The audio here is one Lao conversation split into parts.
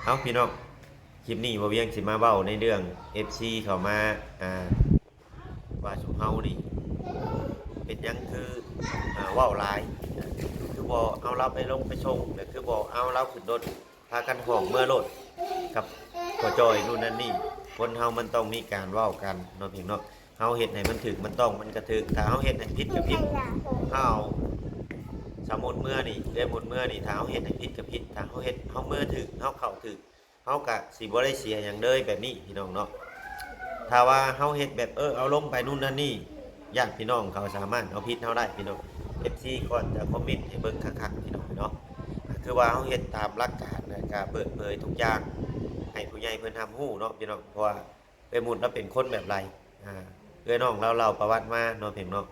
ເອົາພີ່ນ້ອງ ຄລິບນີ້ບ່າວວຽງຊິມາເວົ້າໃນເລື່ອງເອັຟຊີເຂົ້າມາ ອ່າ ວ່າຊຸມເຮົານີ້ເປັນຫຍັງຄື ອ່າ ເວົ້າຫຼາຍ ຄືບໍ່ເອົາລາວໄປລົງໄປສົ່ງ ຫຼືຄືບໍ່ເອົາລາວຂຶ້ນລົດ ພາກັນຮ້ອງເມືອໂລດກັບພໍ່ຈ້ອຍ ນູ້ນນັ້ນນີ້. ຄົນເຮົາມັນຕ້ອງມີການເວົ້າກັນເນາະ ພີ່ນ້ອງເນາະ. ເຮົາເຮັດໃຫ້ມັນຖືກມັນຕ້ອງມັນກະຖືກ ຖ້າເຮົາເຮັດໃຫ້ຜິດກະຜິດ. ເຮົາ ສະມຸດເມືອນີ້ ເອື້ອຍມຸດເມືອນີ້ ຖ້າເຮົາເຮັດໃຫ້ຜິດກະຜິດ ຖ້າເຮົາເຮັດ ເຮົາເມືອຖືກ ເຮົາເຂົ້າຖືກ ເຮົາກະຊິບໍ່ໄດ້ເສຍຫຍັງເລີຍແບບນີ້ ພີ່ນ້ອງເນາະ. ຖ້າວ່າເຮົາເຮັດແບບ ເອີ ເອົາລົງໄປນູ້ນນັ້ນນີ້ ຍາດພີ່ນ້ອງເຂົາສາມາດເອົາຜິດເຮົາໄດ້ ພີ່ນ້ອງ. ເອັຟຊີກ່ອນຈະຄອມເມັນໃຫ້ເບິ່ງຄັກໆ ພີ່ນ້ອງເນາະ. ຄືວ່າເຮົາເຮັດຕາມຫຼັກການ ແລ້ວກະເປີດເຜີຍທຸກຢ່າງໃຫ້ຜູ້ໃຫຍ່ເພິ່ນຮັບຮູ້ເນາະ ພີ່ນ້ອງ ເພາະວ່າ ເອື້ອຍມຸດລາວເປັນຄົນແບບໃດ ອ່າ ເອື້ອຍນ້ອງລາວເລົ່າປະຫວັດມາເນາະ ພີ່ນ້ອງ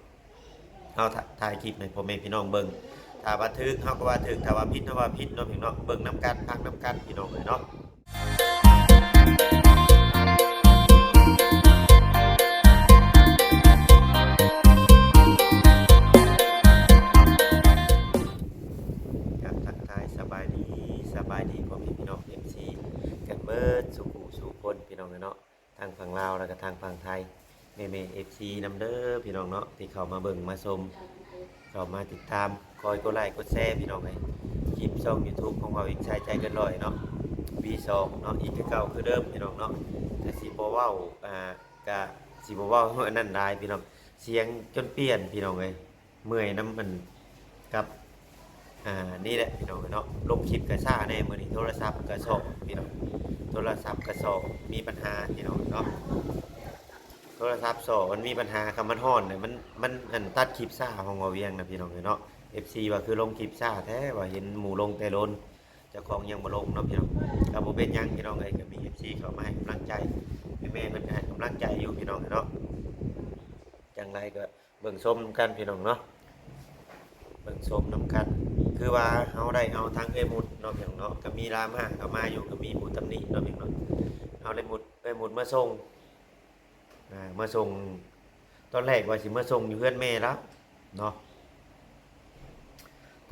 ເນາະ. ເຮົາ ຖ່າຍຄລິບໃຫ້ພໍ່ແມ່ພີ່ນ້ອງເບິ່ງ ຖ້າວ່າຖືກເຮົາກໍວ່າຖືກ ຖ້າວ່າຜິດເຮົາວ່າຜິດເນາະ ພີ່ນ້ອງເນາະ. ເບິ່ງນຳກັນ ຟັງນຳກັນ ພີ່ນ້ອງເອີຍເນາະ. ກາບທັກທາຍສະບາຍດີ ສະບາຍດີພໍ່ແມ່ພີ່ນ້ອງເອັຟຊີກັນເບິດສູ່ຜູ້ສູ່ຄົນ ພີ່ນ້ອງເອີຍເນາະ. ທັງຝັ່ງລາວ ແລ້ວກະທັງຝັ່ງໄທ ແມ່ໆ ເອັຟຊີນຳເດີພີ່ນ້ອງເນາະ ທີ່ເຂົ້າມາເບິ່ງມາຊົມ ເຂົ້າມາຕິດຕາມ ຄອຍກົດໄລ້ກົດແຊ ພີ່ນ້ອງເອີຍ. ຄລິບຊ່ອງຢູທູບຂອງເຮົາເອງ ຊາຍໃຈເກີນຮ້ອຍເນາະ ວີສອງເນາະ ອີກຄືເກົ່າຄືເດີມ ພີ່ນ້ອງເນາະ. ກະຊິບໍ່ເວົ້າ ອ່າ ກະຊິບໍ່ເວົ້າອັນນັ້ນຫຼາຍ ພີ່ນ້ອງ ສຽງຈົນປ່ຽນ ພີ່ນ້ອງເອີຍ. ເມື່ອຍນຳ ອັນ ກັບ ອ່າ ນີ້ແຫຼະ ພີ່ນ້ອງເນາະ. ລົງຄລິບກະຊ້າແດ່ມື້ນີ້ ໂທລະສັບກະຊອກ ພີ່ນ້ອງ ໂທລະສັບກະຊອກ ມີບັນຫາ ພີ່ນ້ອງເນາະ. ໂທລະສັບຊອກມັນມີບັນຫາ ຄັນມັນຮ້ອນນີ້ ມັນ ມັນ ອັນ ຕັດຄລິບຊ້າຂອງບ່າວວຽງນະ ພີ່ນ້ອງເນາະ. ເອັຟຊີວ່າຄືລົງຄລິບຊ້າແທ້ ວ່າເຫັນໝູ່ລົງແຕ່ດົນ ເຈົ້າຂອງຍັງບໍ່ລົງເນາະ ພີ່ນ້ອງ. ກະບໍ່ເປັນຫຍັງ ພີ່ນ້ອງເອີຍ ກະມີເອັຟຊີເຂົ້າມາໃຫ້ກຳລັງໃຈ ແມ່ໆ ເພິ່ນກະໃຫ້ກຳລັງໃຈຢູ່ ພີ່ນ້ອງເນາະ. ຈັ່ງໃດກະ ເບິ່ງຊົມນຳກັນ ພີ່ນ້ອງເນາະ ເບິ່ງຊົມນຳກັນ. ຄືວ່າເຮົາໄດ້ເອົາທາງເອື້ອຍມຸດເນາະ ພີ່ນ້ອງເນາະ ກະມີດຣາມ່າເຂົ້າມາຢູ່ ກະມີຜູ້ຕຳໜິເນາະ ພີ່ນ້ອງເນາະ. ເຮົາໄດ້ມຸດ ເອື້ອຍມຸດມາສົ່ງ ອ່າ ມາສົ່ງ ຕອນແລກວ່າຊິມາສົ່ງຢູ່ເຮືອນແມ່ລາວເນາະ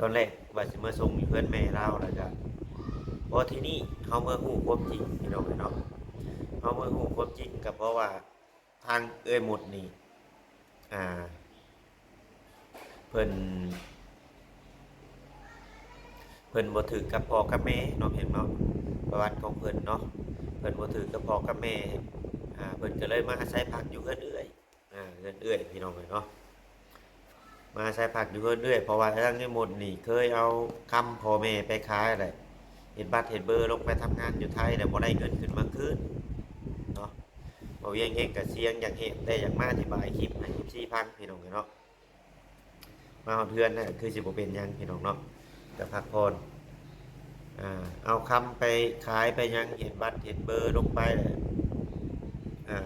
ຕອນແລກວ່າຊິມາສົ່ງຢູ່ເຮືອນແມ່ລາວ ແລ້ວກະ ພໍທີນີ້ເຮົາມາຮູ້ຄວາມຈິງ ພີ່ນ້ອງເນາະ ເຮົາມາຮູ້ຄວາມຈິງ ກະເພາະວ່າ ທາງເອື້ອຍມຸດນີ້ ອ່າ ເພິ່ນ ເພິ່ນບໍ່ຖືກກັບພໍ່ກັບແມ່ເນາະ ພີ່ນ້ອງເນາະ. ປະຫວັດຂອງເພິ່ນເນາະ ເພິ່ນບໍ່ຖືກກັບພໍ່ກັບແມ່ ອ່າ ເພິ່ນກະເລີຍມາອາໄສພັກຢູ່ເຮືອນເອື້ອຍ ອ່າ ເຮືອນເອື້ອຍ ພີ່ນ້ອງເອີຍເນາະ. ມາອາໄສພັກຢູ່ເຮືອນເອື້ອຍ ເພາະວ່າທາງເອື້ອຍມຸດນີ້ເຄີຍເອົາຄຳພໍ່ແມ່ໄປຂາຍ ແລ້ວເຮັດບັດເຮັດເບີ ລົງໄປທຳງານຢູ່ໄທ ແລ້ວບໍ່ໄດ້ເງິນຂຶ້ນມາຄືນເນາະ. ບ່າວວຽງເອງກະສຽງຢາກແຫບ ແຕ່ຢາກມາອະທິບາຍຄລິບໃຫ້ເອັຟຊີຟັງ ພີ່ນ້ອງເອີຍເນາະ. ມາຮອດເຮືອນນະ ຄືຊິບໍ່ເປັນຫຍັງ ພີ່ນ້ອງເນາະ ກະພັກຜ່ອນ. ອ່າ ເອົາຄຳໄປຂາຍໄປຫຍັງ ເຮັດບັດເຮັດເບີລົງໄປ ແລ້ວ ອ່າ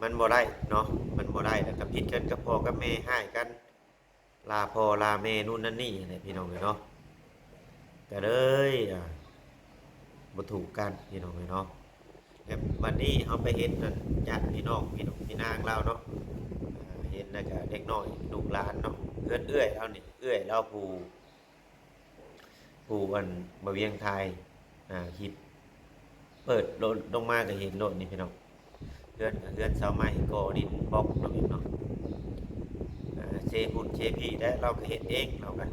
ມັນບໍ່ໄດ້ເນາະ ມັນບໍ່ໄດ້ ແລ້ວກະຜິດກັນກັບພໍ່ກັບແມ່ ຮ້າຍກັນ ລາພໍ່ລາແມ່ ນູ້ນນັ້ນນີ້ແຫຼະ ພີ່ນ້ອງເອີຍເນາະ. ກະເລີຍ ອ່າ ບໍ່ຖືກກັນ ພີ່ນ້ອງເອີຍເນາະ. ແລ້ວບັດນີ້ເຮົາໄປເຫັນອັນຍາດພີ່ນ້ອງ ພີ່ນ້ອງພີ່ນາງລາວເນາະ ເຫັນແລ້ວກະເດັກນ້ອຍລູກຫຼານເນາະ ເຮືອນເອື້ອຍລາວນີ້ ເອື້ອຍລາວຜູ້ ຜູ້ອັນບ່າວວຽງຖ່າຍ ອ່າ ຄລິບ ເປີດໂລດລົງມາກະເຫັນໂລດນີ້ ພີ່ນ້ອງ. ເຮືອນກະເຮືອນເສົາໄມ້ ກໍ່ດິນບລັອກເນາະ ພີ່ນ້ອງ. ອ່າ ເຊພຸ້ນເຊພີ້ແດ່ ລາວກະເຮັດເອງ ລາວກະ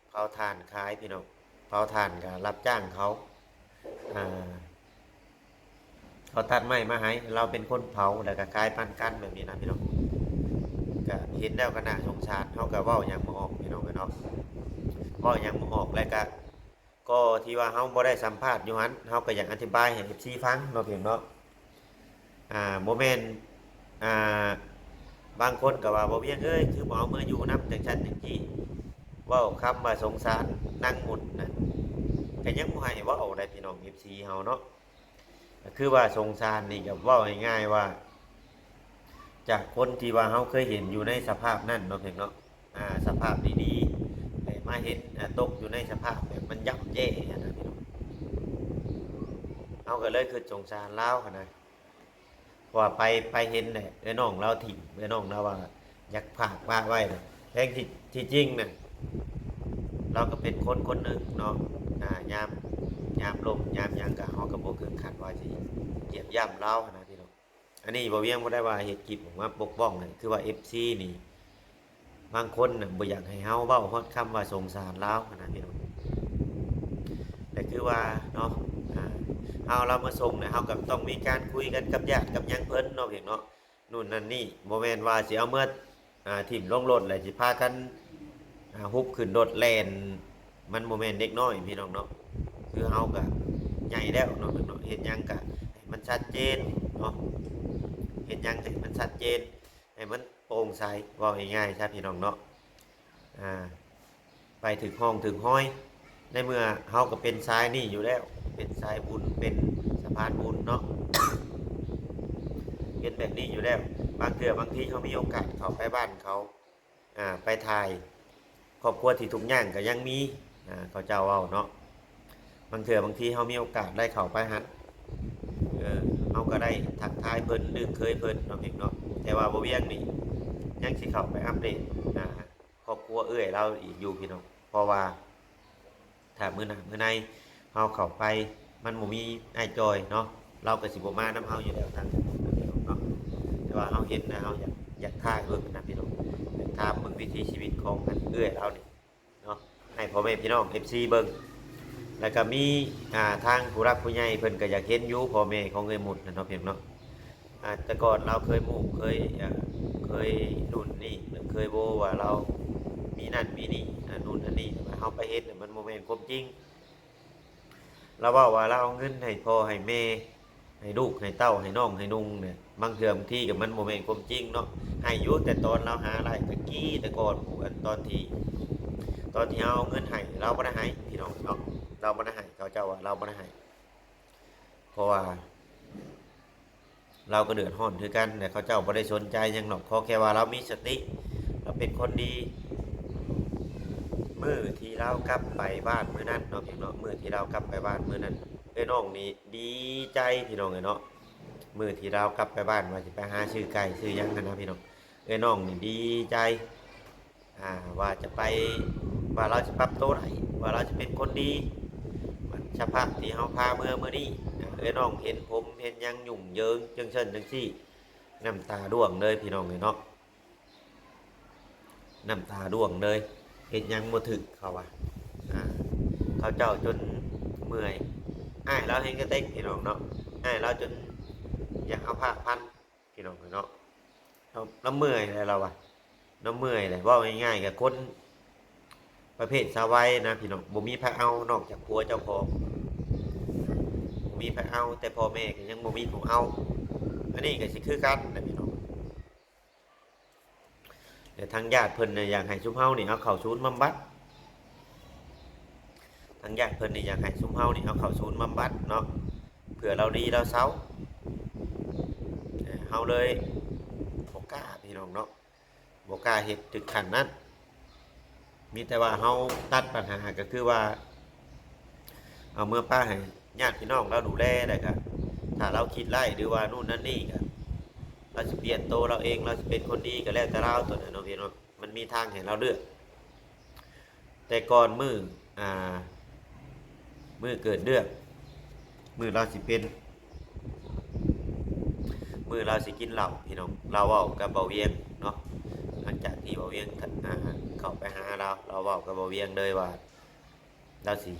ເຜົາຖ່ານຂາຍ ພີ່ນ້ອງ. ເຜົາຖ່ານກະຮັບຈ້າງເຂົາ ອ່າ ເຂົາຕັດໄມ້ມາໃຫ້ ລາວເປັນຄົນເຜົາ ແລ້ວກະຂາຍປັນກັນແບບນີ້ນະ ພີ່ນ້ອງ. ກະເຫັນແລ້ວກະໜ້າສົງສານ ເຮົາກະເວົ້າຫຍັງບໍ່ອອກ ພີ່ນ້ອງເອີຍເນາະ ເວົ້າຫຍັງບໍ່ອອກ. ແລ້ວກະ ກໍທີ່ວ່າເຮົາບໍ່ໄດ້ສຳພາດຢູ່ຫັ້ນ ເຮົາກະຢາກອະທິບາຍໃຫ້ເອັຟຊີຟັງເນາະ ພີ່ນ້ອງເນາະ. ອ່າ ບໍ່ແມ່ນ ອ່າ ບາງຄົນກະວ່າ ບ່າວວຽງເອີຍ ຄືບໍ່ເອົາເມືອຢູ່ນຳ ຈັ່ງຊັ້ນຈັ່ງຊີ້ ເວົ້າຄຳວ່າສົງສານນາງມຸດນະ ກະຍັງບໍ່ໃຫ້ເວົ້າໄດ໋ ພີ່ນ້ອງເອັຟຊີເຮົາເນາະ. ກະຄືວ່າສົງສານນີ້ ກະເວົ້າງ່າຍໆວ່າ ຈາກຄົນທີ່ວ່າເຮົາເຄີຍເຫັນຢູ່ໃນສະພາບນັ້ນເນາະ ພີ່ນ້ອງເນາະ ອ່າ ສະພາບດີໆ ແຕ່ມາເຫັນ ອ່າ ຕົກຢູ່ໃນສະພາບແບບມັນຢ່ຳແຍ່ຫັ້ນນະ ພີ່ນ້ອງ. ເຮົາກະເລີຍຄຶດສົງສານລາວຫັ້ນນະ ເພາະວ່າໄປ ໄປເຫັນແຫຼະ ເອື້ອຍນ້ອງລາວຖິ້ມ ເອື້ອຍນ້ອງລາວວ່າຢາກຝາກປະໄວ້ນະ ແທງທີ່ ທີ່ຈິງນະ ລາວກະເປັນຄົນຄົນໜຶ່ງເນາະ ອ່າ ຍາມ ຍາມລົ້ມຍາມ ງກະເຮົາກະບໍ່ເກີນຄາດວ່າຊິຢຽບຢ່ຳລາວຫັ້ນນະພີ່ນ້ອງ. ອັນນີ້ບ່າວວຽງບໍ່ໄດ້ວ່າເຮັດຄລິບອອກມາປົກປ້ອງໃຫ້ ຄືວ່າເອັຟຊີນີ້ ບາງຄົນນະບໍ່ຢາກໃຫ້ເຮົາເວົ້າຮອດຄຳວ່າສົງສານລາວຫັ້ນນະພີ່ນ້ອງ. ແຕ່ຄືວ່າເນາະ ອ່າ ເຮົາລາວມາສົ່ງນະ ເຮົາກະຕ້ອງມີການຄຸຍກັນກັບຍາດກັບຫຍັງເພິ່ນເນາະ ເພງເນາະ ໂນ່ນນັ້ນນີ້ ບໍ່ແມ່ນວ່າຊິເອົາເມືອ ອ່າ ຖິ້ມລົງລົດ ແລ້ວຊິພາກັນ ອ່າ ຮຸບຂຶ້ນລົດແລ່ນ ມັນບໍ່ແມ່ນເດັກນ້ອຍພີ່ນ້ອງເນາະ. ຄືເຮົາກະໃຫຍ່ແລ້ວເນາະ ເນາະ ເຮັດຫຍັງກະໃຫ້ມັນຊັດເຈນເນາະ ເຮັດຫຍັງໃຫ້ມັນຊັດເຈນ ໃຫ້ມັນໂປ່ງໃສ ເວົ້າງ່າຍໆຊະພີ່ນ້ອງເນາະ. ອ່າ ໄປຖືກຮ່ອງຖືກຮອຍ ໃນເມື່ອເຮົາກໍເປັນສາຍນີ້ຢູ່ແລ້ວ ເປັນສາຍບຸນ ເປັນສະພານບຸນເນາະ ເປັນແບບນີ້ຢູ່ແລ້ວ. ບາງເທື່ອບາງທີເຮົາມີໂອກາດເຂົ້າໄປບ້ານເຂົາ ອ່າ ໄປຖ່າຍຄອບຄົວທີ່ທຸກຍາກກໍຍັງມີ ອ່າ ເຂົາເຈົ້າເວົ້າເນາະ. ບາງເທື່ອບາງທີເຮົາມີໂອກາດໄດ້ເຂົ້າໄປຫັ້ນ ເອີ ເຮົາກໍໄດ້ທັກທາຍເພິ່ນ ລຶກເຄີຍເພິ່ນເນາະ ເພງເນາະ. ແຕ່ວ່າບ່າວວຽງນີ້ຍັງຊິເຂົ້າໄປອັບເດດ ອ່າ ຄອບຄົວເອື້ອຍລາວອີກຢູ່ພີ່ນ້ອງ ເພາະວ່າຖ້າມື້ໜ້າມື້ໃນເຮົາເຂົ້າໄປ ມັນບໍ່ມີອ້າຍຈ່ອຍເນາະ ລາວກໍຊິບໍ່ມານຳເຮົາຢູ່ແລ້ວ ທາງເນາະ. ແຕ່ວ່າເຮົາເຫັນນະ ເຮົາຢາກ ຢາກຖ່າຍເບິ່ງນະພີ່ນ້ອງ ຢາກຖາມເບິ່ງວິຖີຊີວິດຂອງອັນເອື້ອຍລາວນີ້ເນາະ ໃຫ້ພໍ່ແມ່ພີ່ນ້ອງເອັຟຊີເບິ່ງ. ແລ້ວກໍມີ ອ່າ ທາງຜູ້ຫຼັກຜູ້ໃຫຍ່ເພິ່ນກໍຢາກເຫັນຢູ່ ພໍ່ແມ່ຂອງເອື້ອຍມຸດນະເນາະ ເພງເນາະ. ອ່າ ແຕ່ກ່ອນລາວເຄີຍໂມ້ເຄີຍ ອ່າ ເຄີຍໂນ່ນນີ້ ເຄີຍໂວ້ວ່າລາວມີນັ້ນມີນີ້ ອ່າ ໂນ່ນອັນນີ້ ແຕ່ວ່າເຮົາໄປເຫັນແລ້ວມັນບໍ່ແມ່ນຄວາມຈິງ. ລາວເວົ້າວ່າລາວເອົາເງິນໃຫ້ພໍ່ໃຫ້ແມ່ ໃຫ້ລູກໃຫ້ເຕົ້າ ໃຫ້ນ້ອງໃຫ້ນຸ່ງນີ້ ບາງເທື່ອບາງທີກໍມັນບໍ່ແມ່ນຄວາມຈິງເນາະ. ໃຫ້ຢູ່ ແຕ່ຕອນລາວຫາໄດ້ຕະກີ້ແຕ່ກ່ອນ ອັນຕອນທີ່ ຕອນທີ່ເຮົາເອົາເງິນໃຫ້ ລາວບໍ່ໄດ້ໃຫ້ພີ່ນ້ອງເນາະ ລາວບໍ່ໄດ້ໃຫ້ ເຂົາເຈົ້າວ່າລາວບໍ່ໄດ້ໃຫ້ ເພາະວ່າ ລາວກໍເດືອດຮ້ອນຄືກັນ ແລະ ເຂົາເຈົ້າບໍ່ໄດ້ສົນໃຈຫຍັງດອກ ຂໍແຄ່ວ່າລາວມີສະຕິ ລາວເປັນຄົນດີ. ມື້ທີ່ລາວກັບໄປບ້ານມື້ນັ້ນເນາະ ພີ່ນ້ອງເນາະ ມື້ທີ່ລາວກັບໄປບ້ານມື້ນັ້ນ ເອື້ອຍນ້ອງນີ້ດີໃຈພີ່ນ້ອງເອີຍເນາະ. ມື້ທີ່ລາວກັບໄປບ້ານ ວ່າຊິໄປຫາຊື້ໄກ່ຊື້ຫຍັງຫັ້ນນະພີ່ນ້ອງ ເອື້ອຍນ້ອງນີ້ດີໃຈ ອ່າ ວ່າຈະໄປ ວ່າລາວຈະປັບໂຕໄດ້ ວ່າລາວຈະເປັນຄົນດີ. ສະພາບທີ່ເຮົາພາເມືອມື້ນີ້ ເອື້ອຍນ້ອງເຫັນຜົມເຫັນຫຍັງຫຍຸ້ງເຢິງຈັ່ງຊັ້ນຈັ່ງຊີ້ ນ້ຳຕາຮ່ວງເລີຍພີ່ນ້ອງເອີຍເນາະ ນ້ຳຕາຮ່ວງເລີຍ. ເຮັດຫຍັງບໍ່ຖືກ ເຂົາວ່າ ອ່າ ເຂົາເຈົ້າຈົນເມື່ອຍ ອ້າຍລາວແຮງກະເຕັກພີ່ນ້ອງເນາະ ອ້າຍລາວຈົນຢາກເອົາຜ້າພັນ ພີ່ນ້ອງເອີຍເນາະ ລາວ ລາວເມື່ອຍແລ້ວ ລາວວ່າ ລາວເມື່ອຍແລ້ວ. ເວົ້າງ່າຍໆ ກໍຄົນປະເພດຊາວໄວນະພີ່ນ້ອງ ບໍ່ມີໃຜເອົານອກຈາກຜົວເຈົ້າຂອງ ບໍ່ມີໃຜເອົາ ແຕ່ພໍ່ແມ່ກໍຍັງບໍ່ມີຜູ້ເອົາ. ອັນນີ້ກໍຊິຄືກັນນະພີ່ນ້ອງ ແລະ ທາງຍາດເພິ່ນນະ ຢາກໃຫ້ຊຸມເຮົານີ້ເອົາເຂົ້າສູນບຳບັດ ທາງຍາດເພິ່ນນີ້ຢາກໃຫ້ຊຸມເຮົານີ້ເອົາເຂົ້າສູນບຳບັດເນາະ ເພື່ອລາວດີລາວເຊົາ. ເຮົາເລີຍບໍ່ກ້າພີ່ນ້ອງເນາະ ບໍ່ກ້າເຮັດເຖິງຂັ້ນນັ້ນ. ມີແຕ່ວ່າເຮົາຕັດບັນຫາ ກໍຄືວ່າ ເອົາເມືອປະໃຫ້ຍາດພີ່ນ້ອງລາວດູແລ ແລ້ວກະຖ້າລາວຄິດໄລ່ ຫຼືວ່າໂນ່ນນັ້ນນີ້ ກະລາວຊິປ່ຽນໂຕລາວເອງ ລາວຊິເປັນຄົນດີ ກະແລ້ວແຕ່ລາວ ໂຕນັ້ນເນາະພີ່ນ້ອງ ມັນມີທາງໃຫ້ລາວເລືອກ. ແຕ່ກ່ອນມື້ ອ່າ ມື້ເກີດເລື່ອງ ມື້ລາວຊິເປັນ ມື້ລາວຊິກິນເຫຼົ້າພີ່ນ້ອງ ລາວເວົ້າກັບບ່າວວຽງເນາະ ຫຼັງຈາກທີ່ບ່າວວຽງ ອ່າ ເຂົ້າໄປຫາລາວ ລາວເວົ້າກັບບ່າວວຽງເລີຍວ່າ ລາວຊິ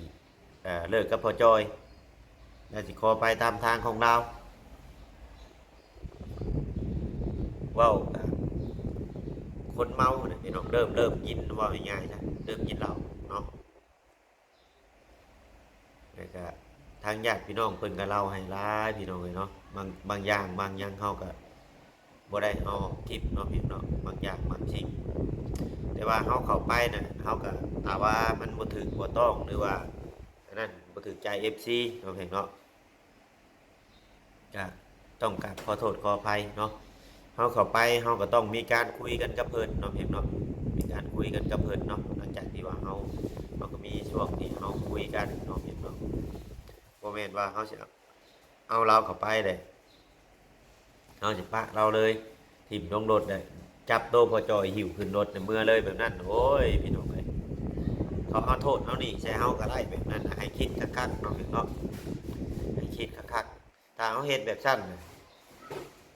ເອີ ເລີກກັບພໍ່ຈ່ອຍ ລາວຊິຂໍໄປຕາມທາງຂອງລາວ. ເວົ້າກັບຄົນເມົານະພີ່ນ້ອງ ເລີ່ມ ເລີ່ມກິນ ເວົ້າງ່າຍໆຊະ ເລີ່ມກິນເຫຼົ້າເນາະ. ແລ້ວກະທາງຍາດພີ່ນ້ອງເພິ່ນກະເລົ່າໃຫ້ຫຼາຍພີ່ນ້ອງເອີຍເນາະ ບາງ ບາງຢ່າງບາງຫຍັງເຮົາກະບໍ່ໄດ້ເອົາອອກຄລິບເນາະພີ່ນ້ອງເນາະ ບາງຢ່າງບາງສິ່ງ. ແຕ່ວ່າເຮົາເຂົ້າໄປນະ ເຮົາກະ ຖ້າວ່າມັນບໍ່ຖືກບໍ່ຕ້ອງ ຫຼືວ່າອັນນັ້ນບໍ່ຖືກໃຈເອັຟຊີເນາະພີ່ນ້ອງເນາະ ກະຕ້ອງກາບຂໍໂທດຂໍອະໄພເນາະ. ເຮົາເຂົ້າໄປ ເຮົາກໍຕ້ອງມີການຄຸຍກັນກັບເພິ່ນເນາະ ເພງເນາະ ມີການຄຸຍກັນກັບເພິ່ນເນາະ. ຫຼັງຈາກທີ່ວ່າເຮົາ ເຮົາກໍມີຊ່ວງທີ່ເຮົາຄຸຍກັນເນາະ ເພງເນາະ. ບໍ່ແມ່ນວ່າເຮົາຊິເອົາລາວເຂົ້າໄປເດ້ ເຮົາຊິປະລາວເລີຍ ຖິ້ມລົງລົດເດ້ ຈັບໂຕພໍ່ຈ່ອຍ ຫິ້ວຂຶ້ນລົດເມືອເລີຍແບບນັ້ນ. ໂອ້ຍ ພີ່ນ້ອງເອີຍ ເຂົາເອົາໂທດເອົາໜີ້ໃສ່ເຮົາກໍໄດ້ແບບນັ້ນນະ ໃຫ້ຄິດຄັກໆເນາະ ເພງເນາະ. ຖ້າເຮົາເຮັດແບບຊັ້ນນະ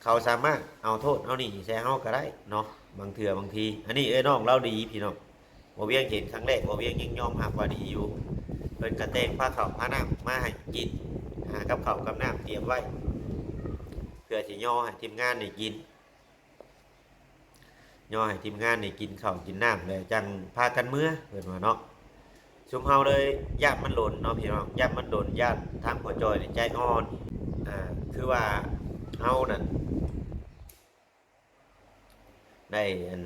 ເຂົາສາມາດເອົາໂທດເອົາໜີ້ໃສ່ເຮົາກໍໄດ້ເນາະ ບາງເທື່ອບາງທີ. ອັນນີ້ເອື້ອຍນ້ອງລາວດີພີ່ນ້ອງ, ບໍ່ວຽງເຫັນຄັ້ງແລກ ບໍ່ວຽງຍັງຍອມຮັບວ່າດີຢູ່. ເພິ່ນກໍແຕ່ງພາເຂົ້າພານ້ຳມາໃຫ້ກິນ, ຫາກັບເຂົ້າກັບນ້ຳຕຽມໄວ້ ເພື່ອຊິຍໍໃຫ້ທີມງານໄດ້ກິນ. ຍໍໃຫ້ທີມງານນີ້ກິນເຂົ້າກິນນ້ຳ ແລ້ວຈັ່ງພາກັນເມືອ ເພິ່ນວ່າເນາະ. ຊຸມເຮົາເລີຍຢ້ານມັນດົນເນາະພີ່ນ້ອງ, ຢ້ານມັນດົນ, ຢ້ານທາງພໍ່ຈ້ອຍນີ້ໃຈອ່ອນ. ອ່າ ຄືວ່າເຮົານັ້ນໄດ້ອັນ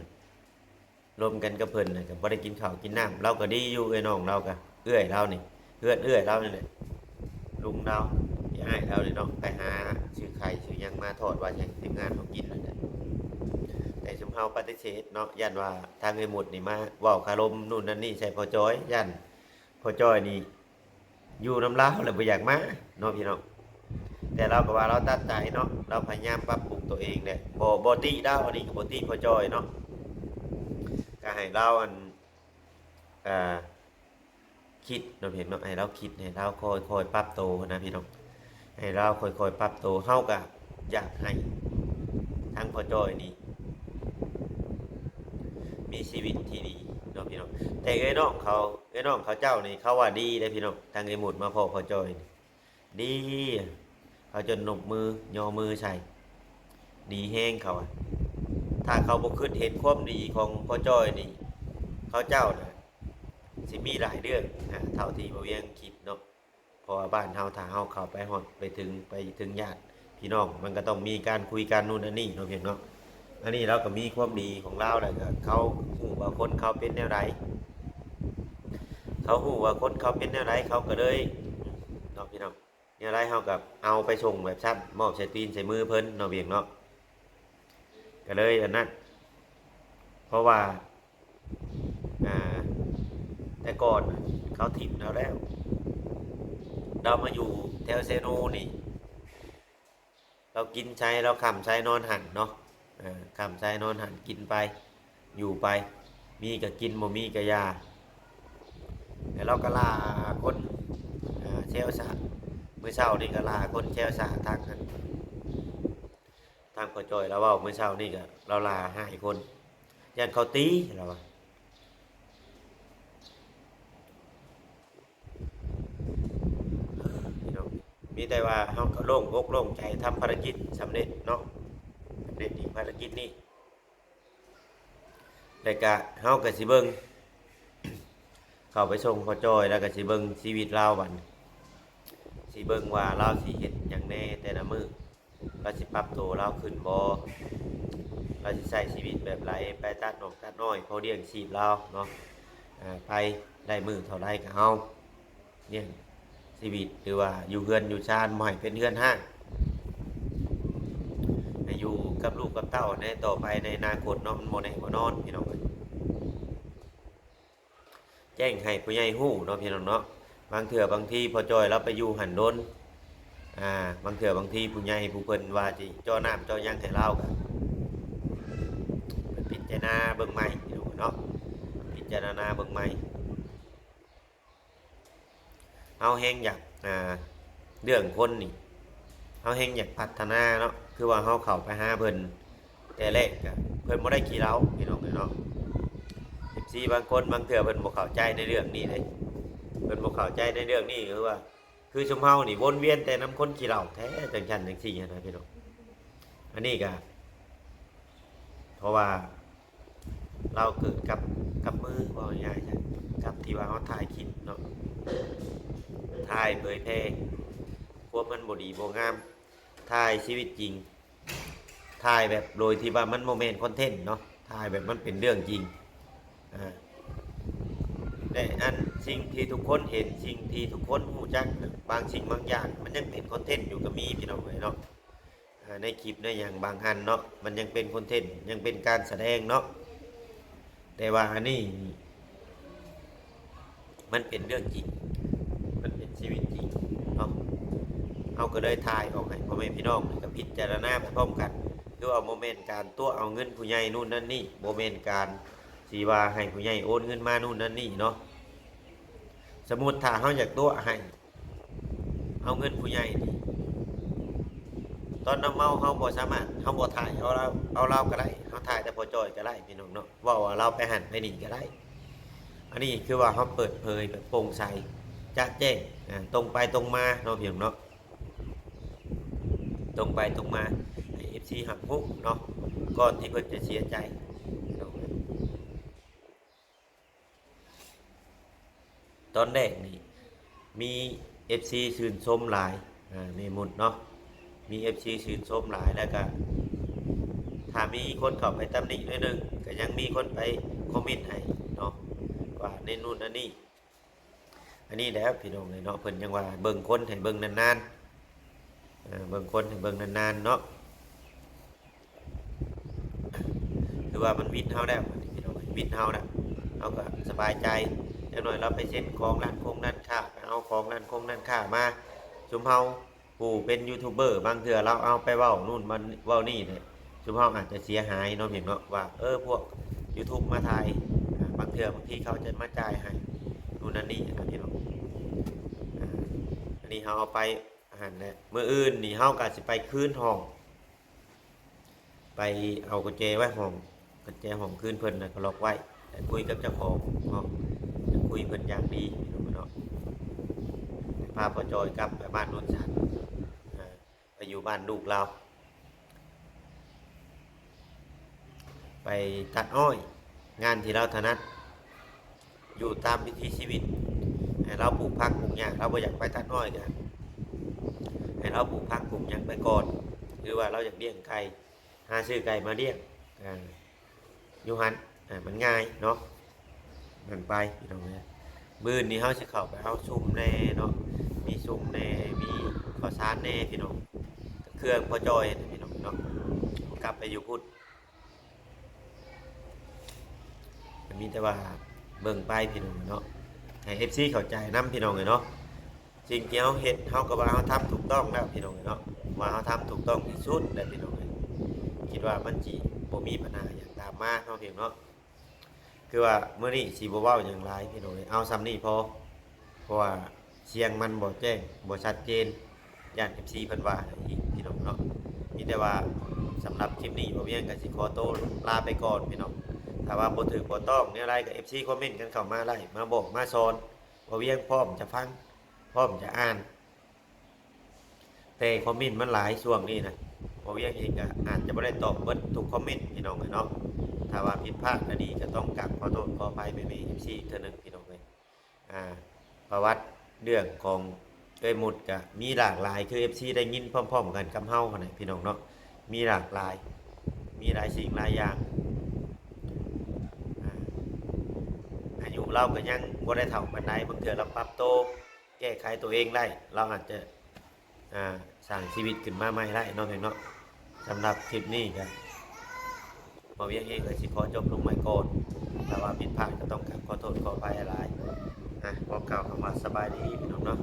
ລົມກັນກັບເພິ່ນນະ ກໍບໍ່ໄດ້ກິນເຂົ້າກິນນ້ຳ. ລາວກໍດີຢູ່ ເອື້ອຍນ້ອງລາວກໍ ເອື້ອຍລາວນີ້ ເຮືອນເອື້ອຍລາວນີ້ແຫຼະ ລຸງລາວ ພີ່ອ້າຍລາວນີ້ເນາະ ໄປຫາຊື້ໄຂ່ຊື້ຫຍັງມາທອດວ່າໃຫ້ທີມງານເຮົາກິນນັ້ນແຫຼະ. ແຕ່ຊຸມເຮົາປະຕິເສດເນາະ ຢ້ານວ່າທາງເອື້ອຍມຸດນີ້ມາເວົ້າຄາລົມນູ່ນນັ້ນນີ້ໃສ່ພໍ່ຈ້ອຍ, ຢ້ານພໍ່ຈ້ອຍນີ້ ຢູ່ນຳລາວແລ້ວບໍ່ຢາກມາເນາະພີ່ນ້ອງ. ແຕ່ລາວກໍວ່າລາວຕັດໃຈເນາະ, ລາວພະຍາຍາມປັບປຸງຕົວເອງແຫຼະ. ບໍ່ ບໍ່ຕິລາວ, ອັນນີ້ກໍບໍ່ຕິພໍ່ຈ້ອຍເນາະ, ກໍໃຫ້ລາວ ອັນ ອ່າ ຄິດເນາະພີ່ນ້ອງເນາະ, ໃຫ້ລາວຄິດ ໃຫ້ລາວຄ່ອຍໆປັບໂຕນະພີ່ນ້ອງ, ໃຫ້ລາວຄ່ອຍໆປັບໂຕ. ເຮົາກໍຢາກໃຫ້ທາງພໍ່ຈ້ອຍນີ້ ມີຊີວິດທີ່ດີເນາະພີ່ນ້ອງ. ແຕ່ເອື້ອຍນ້ອງເຂົາ ເອື້ອຍນ້ອງເຂົາເຈົ້ານີ້ ເຂົາວ່າດີເດ້ພີ່ນ້ອງ, ທາງເອື້ອຍມຸດມາພໍ້ພໍ່ຈ້ອຍນີ້ ດີ, ເຂົາຈົນນົບມືຍໍມືໃສ່ ດີແຮງເຂົາອະ. ຖ້າເຂົາບໍ່ຄິດເຫັນຄວາມດີຂອງພໍ່ຈ້ອຍນີ້ ເຂົາເຈົ້ານະຊິມີຫຼາຍເລື່ອງນະ ເທົ່າທີ່ບ່າວວຽງຄິດເນາະ. ເພາະວ່າບ້ານເຮົາ ຖ້າເຮົາເຂົ້າໄປຮອດ ໄປເຖິງ ໄປເຖິງຍາດພີ່ນ້ອງ ມັນກໍຕ້ອງມີການຄຸຍກັນ ນູ່ນອັນນີ້ເນາະ ພຽງເນາະ. ອັນນີ້ລາວກໍມີຄວາມດີຂອງລາວ ແລ້ວກໍເຂົາຮູ້ວ່າຄົນເຂົາເປັນແນວໃດ, ເຂົາຮູ້ວ່າຄົນເຂົາເປັນແນວໃດ ເຂົາກໍເລີຍເນາະ ພີ່ນ້ອງ. ແນວໃດເຮົາກໍເອົາໄປສົ່ງແບບຊັ້ນ ມອບໃສ່ຕີນໃສ່ມືເພິ່ນເນາະ ພຽງເນາະ. ກໍເລີຍອັນນັ້ນ ເພາະວ່າ ອ່າ ແຕ່ກ່ອນເຂົາຖິ້ມລາວແລ້ວ, ລາວມາຢູ່ແຖວເຊໂນນີ້ ລາວກິນໃສ ລາວຄ່ຳໃສນອນຫັ້ນເນາະ, ເອີ ຄ່ຳໃສນອນຫັ້ນ ກິນໄປ ຢູ່ໄປ, ມີກໍກິນ ບໍ່ມີກໍຢ່າ. ແລ້ວລາວກໍລ່າຄົນ ເອີ ແຊວຊະ, ມື້ເຊົ້ານີ້ກໍລ່າຄົນແຊວຊະ ທາງ ທາງພໍ່ຈ້ອຍລາວເວົ້າມື້ເຊົ້ານີ້ກໍລາວລ່າຫຼາຍຄົນ ຢ້ານເຂົາຕີ ລາວວ່າ. ພີ່ນ້ອງ ມີແຕ່ວ່າເຮົາກໍໂລ່ງອົກໂລ່ງໃຈ ທຳພາລະກິດສຳເລັດເນາະ, ສຳເລັດອີກພາລະກິດນີ້. ແລ້ວກະເຮົາກະຊິເບິ່ງ ເຂົ້າໄປສົ່ງພໍ່ຈ້ອຍ ແລ້ວກະຊິເບິ່ງຊີວິດລາວບັດນີ້ ຊິເບິ່ງວ່າລາວຊິເຮັດຫຍັງແດ່ແຕ່ລະມື້, ລາວຊິປັບໂຕລາວຂຶ້ນບໍ່, ລາວຊິໃຊ້ຊີວິດແບບໃດ, ໄປຕັດໜອກຕັດອ້ອຍພໍລ້ຽງຊີບລາວເນາະ, ອ່າ ໄປໄດ້ມື້ເທົ່າໃດກະເອົາ. ລ້ຽງຊີວິດ ຫຼືວ່າຢູ່ເຮືອນຢູ່ຊານ ບໍ່ໃຫ້ເປັນເຮືອນຮ້າງ ໃຫ້ຢູ່ກັບລູກກັບເຕົ້າໃນຕໍ່ໄປໃນອະນາຄົດເນາະ, ມັນບໍ່ແນ່ບໍ່ນອນ ພີ່ນ້ອງເອີຍ. ແຈ້ງໃຫ້ຜູ້ໃຫຍ່ຮູ້ເນາະ ພີ່ນ້ອງເນາະ, ບາງເທື່ອບາງທີພໍ່ຈ້ອຍລາວໄປຢູ່ຫັ້ນດົນ ອ່າ ບາງເທື່ອບາງທີຜູ້ໃຫຍ່ຜູ້ເພິ່ນວ່າຊິເຈາະນ້ຳເຈາະຫຍັງໃຫ້ລາວ ກໍພິຈາລະນາເບິ່ງໃໝ່ ພີ່ນ້ອງເນາະ, ພິຈາລະນາເບິ່ງໃໝ່. ເຮົາແຮງຢາກ ອ່າ ເລື່ອງຄົນນີ້ ເຮົາແຮງຢາກພັດທະນາເນາະ, ຄືວ່າເຮົາເຂົ້າໄປຫາເພິ່ນແຕ່ແລກກະເພິ່ນບໍ່ໄດ້ຂີ້ເຫຼົ້າ ພີ່ນ້ອງເອີຍເນາະ. ເອັຟຊີບາງຄົນບາງເທື່ອເພິ່ນບໍ່ເຂົ້າໃຈໃນເລື່ອງນີ້ເດ້, ເພິ່ນບໍ່ເຂົ້າໃຈໃນເລື່ອງນີ້ ຄືວ່າ ຄືຊຸມເຮົານີ້ວົນວຽນແຕ່ນຳຄົນຂີ້ເຫຼົ້າແທ້ ຈັ່ງຊັ້ນຈັ່ງຊີ້ຫັ້ນນະ ພີ່ນ້ອງ. ອັນນີ້ກະ ເພາະວ່າ ລາວເກີດກັບ ກັບມື ເວົ້າງ່າຍໆ ກັບທີ່ວ່າເຮົາຖ່າຍຄລິບເນາະ, ຖ່າຍເຜີຍແຜ່ຄວາມມັນບໍ່ດີບໍ່ງາມ, ຖ່າຍຊີວິດຈິງ, ຖ່າຍແບບໂດຍທີ່ວ່າມັນບໍ່ແມ່ນຄອນເທັນເນາະ, ຖ່າຍແບບມັນເປັນເລື່ອງຈິງ. ອ່າ ແລະ ອັນສິ່ງທີ່ທຸກຄົນເຫັນ, ສິ່ງທີ່ທຸກຄົນຮູ້ຈັກ, ບາງສິ່ງບາງຢ່າງມັນຍັງເປັນຄອນເທັນຢູ່ກໍມີ ພີ່ນ້ອງເອີຍເນາະ. ອ່າ ໃນຄລິບໃນຫຍັງບາງອັນເນາະ ມັນຍັງເປັນຄອນເທັນ ຍັງເປັນການສະແດງເນາະ, ແຕ່ວ່າອັນນີ້ມັນເປັນເລື່ອງຈິງ ມັນເປັນຊີວິດຈິງເນາະ. ເຮົາກໍເລີຍຖ່າຍອອກໃຫ້ພໍ່ແມ່ພີ່ນ້ອງກໍພິຈາລະນາໄປພ້ອມກັນ, ຄືວ່າບໍ່ແມ່ນການຕົວະເອົາເງິນຜູ້ໃຫຍ່ນູ່ນນັ້ນນີ້, ບໍ່ແມ່ນການຊິວ່າໃຫ້ຜູ້ໃຫຍ່ໂອນເງິນມານູ່ນນັ້ນນີ້ເນາະ. ສົມມຸດຖ້າເຮົາຢາກຕົວະໃຫ້ ເອົາເງິນຜູ້ໃຫຍ່ນີ້ ຕອນລາວເມົາເຮົາບໍ່ສາມາດ ເຮົາບໍ່ຖ່າຍເອົາລາວ ເອົາລາວກໍໄດ້ ເຮົາຖ່າຍແຕ່ພໍ່ຈ້ອຍກໍໄດ້ພີ່ນ້ອງເນາະ ເວົ້າວ່າລາວໄປຫັ້ນໄປນີ້ກໍໄດ້. ອັນນີ້ຄືວ່າເຮົາເປີດເຜີຍແບບໂປ່ງໃສຈະແຈ້ງ ອາ ຕົງໄປຕົງມາເນາະພີ່ນ້ອງເນາະ ຕົງໄປຕົງມາ ໃຫ້ເອັຟຊີຮັບຮູ້ເນາະ ກ່ອນທີ່ເພິ່ນຈະເສຍໃຈພີ່ນ້ອງ. ຕອນແລກນີ້ມີເອັຟຊີຊື່ນຊົມຫຼາຍ ອາ ແມ່ມຸດເນາະ ມີເອັຟຊີຊື່ນຊົມຫຼາຍ ແລ້ວກະຖ້າມີຄົນເຂົ້າໄປຕຳໜິໜ້ອຍໜຶ່ງ ກະຍັງມີຄົນໄປຄອມເມັນໃຫ້ເນາະ ວ່າແນວນັ້ນແນວນີ້. ອັນນີ້ແຫຼະພີ່ນ້ອງເອີຍເນາະ ເພິ່ນຈັ່ງວ່າເບິ່ງຄົນໃຫ້ເບິ່ງນານໆ ເອີ ເບິ່ງຄົນໃຫ້ເບິ່ງນານໆເນາະ. ຄືວ່າມັນວິດເຮົາແລ້ວ ບັດນີ້ພີ່ນ້ອງເອີຍ ວິດເຮົາແລ້ວ ເຮົາກໍສະບາຍໃຈ. ຈັກໜ້ອຍລາວໄປເຊັນຂອງຮ້ານຄົງຮ້ານຄ້າ ໄປເອົາຂອງຮ້ານຄົງຮ້ານຄ້າມາ ຊຸມເຮົາຜູ້ເປັນຢູທູບເບີ ບາງເທື່ອລາວເອົາໄປເວົ້ານູ້ນເວົ້ານີ້ແຫຼະ ຊຸມເຮົາອາດຈະເສຍຫາຍເນາະພີ່ນ້ອງເນາະ ວ່າ ເອີ ພວກຢູທູບມາຖ່າຍ ອາ ບາງເທື່ອບາງທີເຂົາຈະມາຈ່າຍໃຫ້ນູ້ນນັ້ນນີ້ນະພີ່ນ້ອງ. ອາ ອັນນີ້ເຮົາເອົາໄປຫັ້ນແຫຼະ ມື້ອື່ນນີ້ເຮົາກໍຊິໄປຄືນຫ້ອງ ໄປເອົາກຸນແຈໄວ້ຫ້ອງ ກຸນແຈຫ້ອງຄືນເພິ່ນ ແລ້ວກໍລັອກໄວ້ ແລ້ວຄຸຍກັບເຈົ້າຂອງຫ້ອງ ແລ້ວຄຸຍເພິ່ນຢ່າງດີພີ່ນ້ອງເນາະ. ພາພໍ່ຈ້ອຍກັບໄປບ້ານໂນນສັນ ອາ ໄປຢູ່ບ້ານລູກລາວ ໄປຕັດອ້ອຍ ງານທີ່ລາວຖະໜັດ ຢູ່ຕາມວິຖີຊີວິດ ໃຫ້ລາວປູກຜັກປູກຫຍ້າ ລາວບໍ່ຢາກໄປຕັດອ້ອຍ ກະໃຫ້ລາວປູກຜັກປູກຫຍັງໄປກ່ອນ ຫຼືວ່າລາວຢາກລ້ຽງໄກ່ ຫາຊື້ໄກ່ມາລ້ຽງ ອາ ຢູ່ຫັ້ນ ອາ ມັນງ່າຍເນາະ ແມ່ນໄປພີ່ນ້ອງເອີຍ. ມື້ອື່ນນີ້ເຮົາຊິເຂົ້າໄປເອົາຊຸມແດ່ເນາະ ມີຊຸມແດ່ ມີເຂົ້າສານແດ່ພີ່ນ້ອງ ເຄື່ອງພໍ່ຈ້ອຍນະພີ່ນ້ອງເນາະ ກັບໄປຢູ່ພຸ້ນ. ກໍມີແຕ່ວ່າເບິ່ງໄປພີ່ນ້ອງເນາະ ໃຫ້ເອັຟຊີເຂົ້າໃຈນຳພີ່ນ້ອງເອີຍເນາະ. ສິ່ງທີ່ເຮົາເຮັດ ເຮົາກໍວ່າເຮົາທຳຖືກຕ້ອງແລ້ວພີ່ນ້ອງເອີຍເນາະ ວ່າເຮົາທຳຖືກຕ້ອງທີ່ສຸດແລ້ວພີ່ນ້ອງເອີຍ. ຄິດວ່າມັນຊິບໍ່ມີບັນຫາຫຍັງຕາມມາເນາະພີ່ນ້ອງເນາະ. ຄືວ່າມື້ນີ້ຊິບໍ່ເວົ້າຫຍັງຫຼາຍພີ່ນ້ອງເອີຍ ເອົາສ່ຳນີ້ພໍ ເພາະວ່າສຽງມັນບໍ່ແຈ້ງ ບໍ່ຊັດເຈນ ຢ້ານເອັຟຊີເພິ່ນວ່າອີກພີ່ນ້ອງເນາະ. ມີແຕ່ວ່າສຳລັບຄລິບນີ້ ບ່າວວຽງກໍຊິຂໍໂຕລາໄປກ່ອນພີ່ນ້ອງ. ຖ້າວ່າບໍ່ຖືກບໍ່ຕ້ອງແນວໃດ ກໍເອັຟຊີຄອມເມັນກັນເຂົ້າມາໄດ້ ມາບອກມາສອນ. ບ່າວວຽງພ້ອມຈະຟັງ ພ້ອມຈະອ່ານ ແຕ່ຄອມເມັນມັນຫຼາຍຊ່ວງນີ້ນະ ບ່າວວຽງເອງກໍອາດຈະບໍ່ໄດ້ຕອບເບິດທຸກຄອມເມັນພີ່ນ້ອງເອີຍເນາະ. ຖ້າວ່າຜິດພາດອັນນີ້ ກໍຕ້ອງກາບຂໍໂທດຂໍອະໄພແມ່ໆເອັຟຊີອີກເທື່ອໜຶ່ງພີ່ນ້ອງເອີຍ. ອ່າ ປະຫວັດເລື່ອງຂອງເອື້ອຍມຸດກະມີຫຼາກຫຼາຍ ຄືເອັຟຊີໄດ້ຍິນພ້ອມໆກັນກັບເຮົາຫັ້ນແຫຼະພີ່ນ້ອງເນາະ. ມີຫຼາກຫຼາຍ ມີຫຼາຍສິ່ງຫຼາຍຢ່າງ. ອາ ອາຍຸລາວກະຍັງບໍ່ໄດ້ເຖົ້າປານໃດ ບາງເທື່ອລາວປັບໂຕແກ້ໄຂໂຕເອງໄດ້ ລາວອາດຈະ ອ່າ ສ້າງຊີວິດຂຶ້ນມາໃໝ່ໄດ້ເນາະ ເນາະ. ສຳລັບຄລິບນີ້ກະ ບ່າວວຽງເອງກໍຊິຂໍຈົບລົງໄວ້ກ່ອນ. ຖ້າວ່າຜິດພາດກໍຕ້ອງກາບຂໍໂທດຂໍອະໄພຫຼາຍໆ. ອ່ະ ຂໍກ່າວຄຳວ່າສະບາຍດີພີ່ນ້ອງເນາະ.